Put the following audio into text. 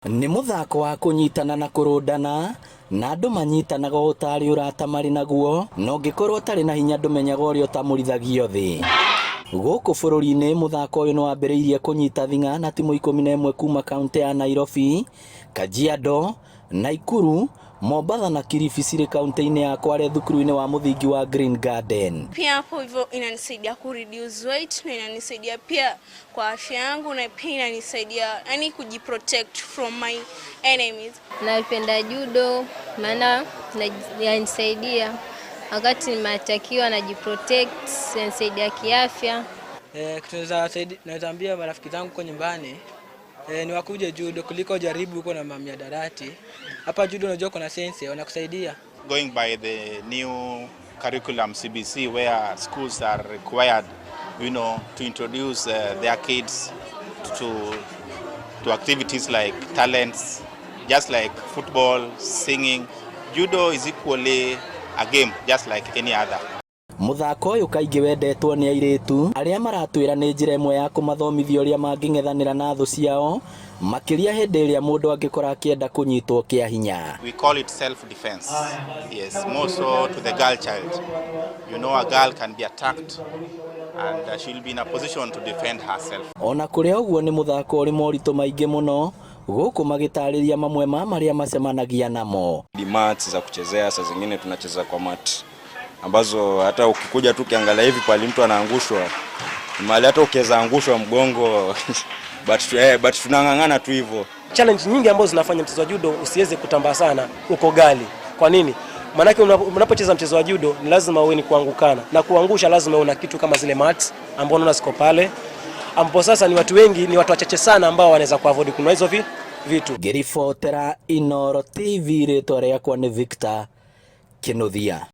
Nĩ mũthako wa kũnyitana na kũrũndana na andũ manyitanaga o tarĩ ũrata marĩ naguo, na ũngĩkorwo ũtarĩ na hinya ndũmenyaga ũrĩa ũtamũrithagio thĩ. Gũkũ bũrũri-inĩ mũthako ũyũ nĩ wambĩrĩirie kũnyita thing'a na timũ 11 kuma kaũntĩ ya Nairobi, Kajiado, Naikuru, Mombatha na Kilifi cirĩ kaũntĩ-inĩ ya Kwale thukuru-inĩ wa mũthingi wa Green Garden. Pia hapo hivyo inanisaidia ku reduce weight na inanisaidia pia kwa afya yangu na pia inanisaidia yani kujiprotect from my enemies. Napenda judo maana yanisaidia wakati nimeatakiwa najiprotect, yanisaidia kiafya. Kitu naweza ambia marafiki zangu huko nyumbani ni wakuje judo kuliko jaribu huko na mihadarati. Hapa judo unajua kuna sensei wanakusaidia. Going by the new curriculum CBC, where schools are required to introduce their kids to activities like talents, just like football, singing. Judo is equally a game, just like any other. Mũthako ũyũ kaingĩ wendetwo nĩ airĩtu arĩa maratwĩra nĩ njĩra ĩmwe ya kũmathomithia ũrĩa mangĩng'ethanĩra na thũ ciao, makĩria hĩndĩ ĩrĩa mũndũ angĩkorwo akĩenda kũnyitwo kĩa hinya. We call it self-defense. Yes, more so to the girl child. A girl can be attacked and she'll be in a position to defend herself. Ona kũrĩ ũguo, nĩ mũthako ũrĩ moritũ maingĩ mũno, gũkũ magĩtarĩria mamwe ma marĩa macemanagia namo. Mats za kuchezea, saa zingine tunacheza kwa mat ambazo hata ukikuja tu ukiangalia hivi pale mtu anaangushwa mahali, hata ukiweza angushwa mgongo, but tunang'ang'ana tu hivyo. Challenge nyingi ambazo zinafanya mchezo wa judo usiweze kutambaa sana uko gali. Kwa nini? Maanake unapocheza mchezo wa judo ni lazima uwe ni kuangukana na kuangusha, lazima uwe na kitu kama zile mats ambao unaona ziko pale, ambapo sasa ni watu wengi, ni watu wachache sana ambao wanaweza kuavoid kununua hizo vitu. Ngĩribotera Inooro TV, rĩtwa rĩakwa nĩ Victor Kinuthia.